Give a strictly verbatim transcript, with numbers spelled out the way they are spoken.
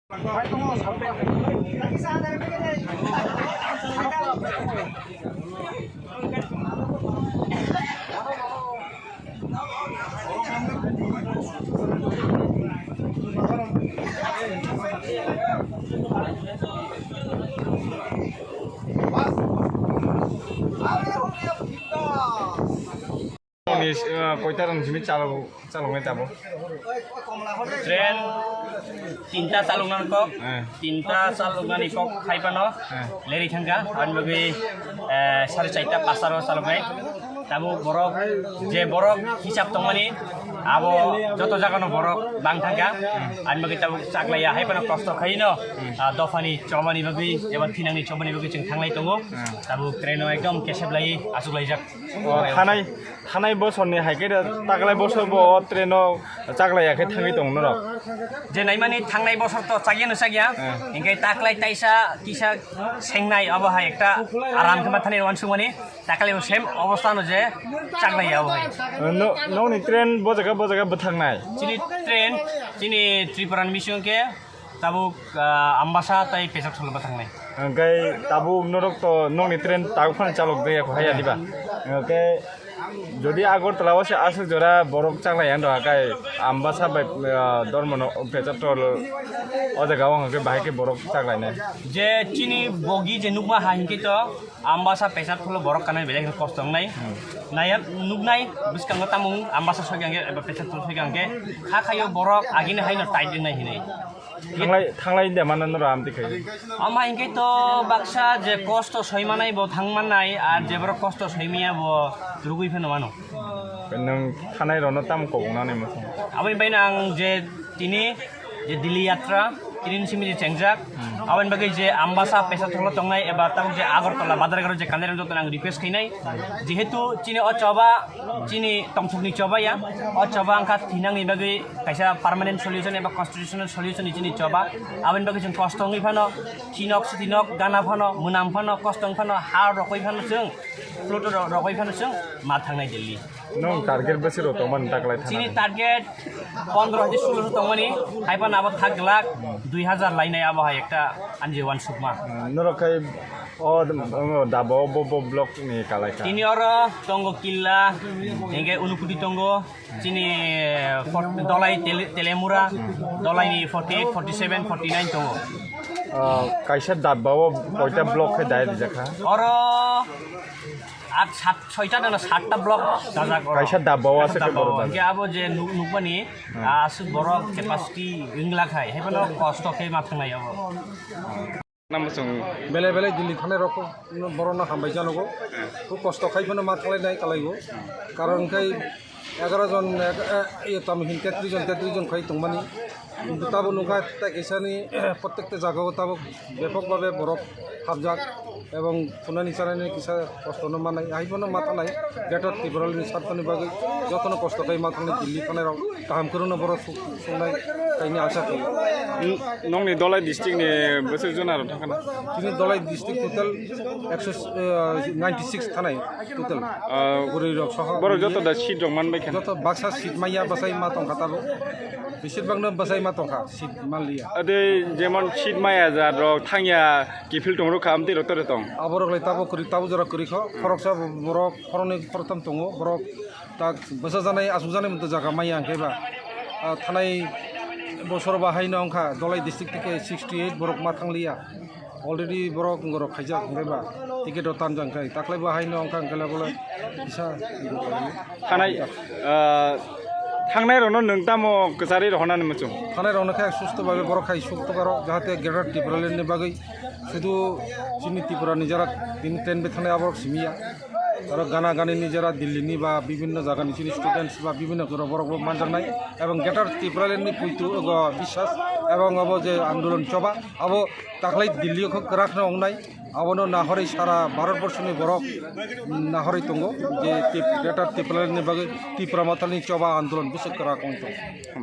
Ni, ah, koita rang simi chalo, chalok nai tabo. Train tinta chalok nang kok, Eh. tinta chalok nani kok khai pano, Eh. leri thangka, ani bagwi, eh, sare charta pasta ro chalok nai. Tabo borok, je borok hisab tongmani, abo joto jaga no borok bang thangka, ani bagwi tabo chaklaiya, hai pano kosto khai no, Hmm. ah, dophani chobani bagwi, eba thinangni chobani bagwi chwng thanglai tongo. Hmm. Tabo train o ekdom kesep lai, aswk laijak. O, thanai, thanai bosorni hai khe da taklai bosor bo o train o chaklaiya khe thangwi tong norok. Je naimani thangnai bosor to chakyano chakya, Eh. hinkhe taklai taisa kisa sengnai abo hai ekta aram khe ma thani wansukmani, taklai bo same obostha no je chaklaiya abo hai. No, nokni train bo jaga, bo jaga bwthangnai? Chini train, chini Tripura ni bising khe tabuk, ah, Ambasa tai Pecharthal bwthangnai. Hwnkhe tabuk norok to nokni train tabuk phano chalok de yakho haya diba? Hwnkhe jodi Agartala o se aswk jora borok chaklai ang doha kai Ambasa bai, ah, Dharmanagar, Pecharthal o jaga o hwnkhe bahai khe borok chaklainai. Je chini bogi je nukma ha hinkhe to Ambasa Pecharthal o borok kanai belai kheno kosto wngnai. Hmm. Naya nuknai bwskango tamo Ambasa soi hwnkhe eba Pecharthal soi hwnkhe kha khaio borok agini haino tight wngnai hinwi. Thanglai, thanglai de mano noro amtwi khai. Ama hinkhe to baksa je kosto soi manai bo thang mannai, ar je borok kosto soi maya bo rugui phano mano. Nwng thanai rono tamo kok wngnani mwsang? Aboni baino ang je tini je Delhi yatra, tini simi je chengjak, Hmm. aboni bagwi je Ambasa Pecharthal o tongnai eba tabuk je Agartala Badarghat o je kanai rok jotono ang request khainai, jehetu chini o choba, chini tongthokni choba ya, o choba wngkha thinangni bagwi kaisa permanent solution eba constitutional solution ni chini choba. Aboni bagwi chwng kosto wngwi phano, thinok, sithinok, gana phano, mwnam phano, kosto wng phano, ha rokoi phano chwng, plot ro-, rokoi phano chwng ma thangnai Delhi. Nwng target bwswk rok tongmani taklai thana? Chini target pondro hai sulo tongmani, hai phano abo thak glak dui hazar lainai abo hai ekta ani je wansukma. Hmm, norok khai o, o, daba o bo, bo block ni kalai kha? Tini oro tongo Killa, hingke Unukoti tongo, chini, eh, for-, Dolai Tele-, Telemura, Dolai ni forty eight, forty seven, forty nine tongo. Ah, kaisa daba o koita block khe dai rijak kha? Oro at sat, soita dana satta block dajak oro. Kaisa daba o aswk khe borok dajak. Hingke abo je nuk-, nukmani, Hmm. ah, aswk borok capacity wngla khai, hai phano kosto khe ma thangnai abo. Namo chwng. Belai belai Delhi thanai rok borokno hambai janogo. Hmm. Khub kosto khai phano ma thanglai nai kalaigo. Karon khai egaroh jon, eh, eh, iyo tamo hin tetris jon, tetris jon khai tongmani. Kintu tabo nukha tai kisani, eh, prottekta jagao tabo bepok babe borok hapjak ebong phunani chanani kisa kosto no manai, hai bono ma thanai, Greater Tipraland ni sarthani bagwi jotono kosto khai ma thanai, Delhi thanai rok kaham kwrwngno borok suk-, sungnai kaini asa khaio. N-, nongni Dolai district ni bwswk jona rok thangkha na? Chini Dolai district total ekso, eh, ninety six thanai total. Ah, bwrwi rok soho. Borok joto da seat rok manbai kha? Joto baksa seat maya bwsai ma tongkha tabo. Besir bagno bwsai ma tongkha, seat manliya. Ade jemon seat maya ja rok thangya kiphil tong rok kha, amtwi rok tore tong? Aborok lai tabo kwrwi, tabo jora kwrwi kho. Khoroksa borok, khoroknwi khoroktham tongo. Borok tak bwsa janai, asuk janai mwnta jaga maya hwnkhe ba. Ah, thanai bosor ba haino wngkha Dolai district theke sixty eight borok ma thangliya. Already borok wngorok khaijak hwnkhe ba ticket rok tanjak khai. Taklai bo haino wngkha hwnkhe le bole kisa. Thanai, ah, thangnai rokno nwng tamo kwcharwi rohornani muchung? Thanai rokno khe susto babe borok khai suk tokaro jahate Greater Tipraland ni bagwi sudu chini Tripura ni jara tini train bai thangnai aborok simiya. Aro gana gani ni jara Delhi ni ba bibinno jaga ni chini students ba bibinno goro borok bo manjaknai ebong Greater Tipraland ni puitu ogo biswas ebong obo je andolon choba abo taklai Delhi o khe kwrak no wngnai. Abono nahorwi sara Bharat borsoni borok nahorwi tongo je Tip-, Greater Tipraland ni bagwi Tipra Mothalni choba andolon bwswk kwrak wng tongo.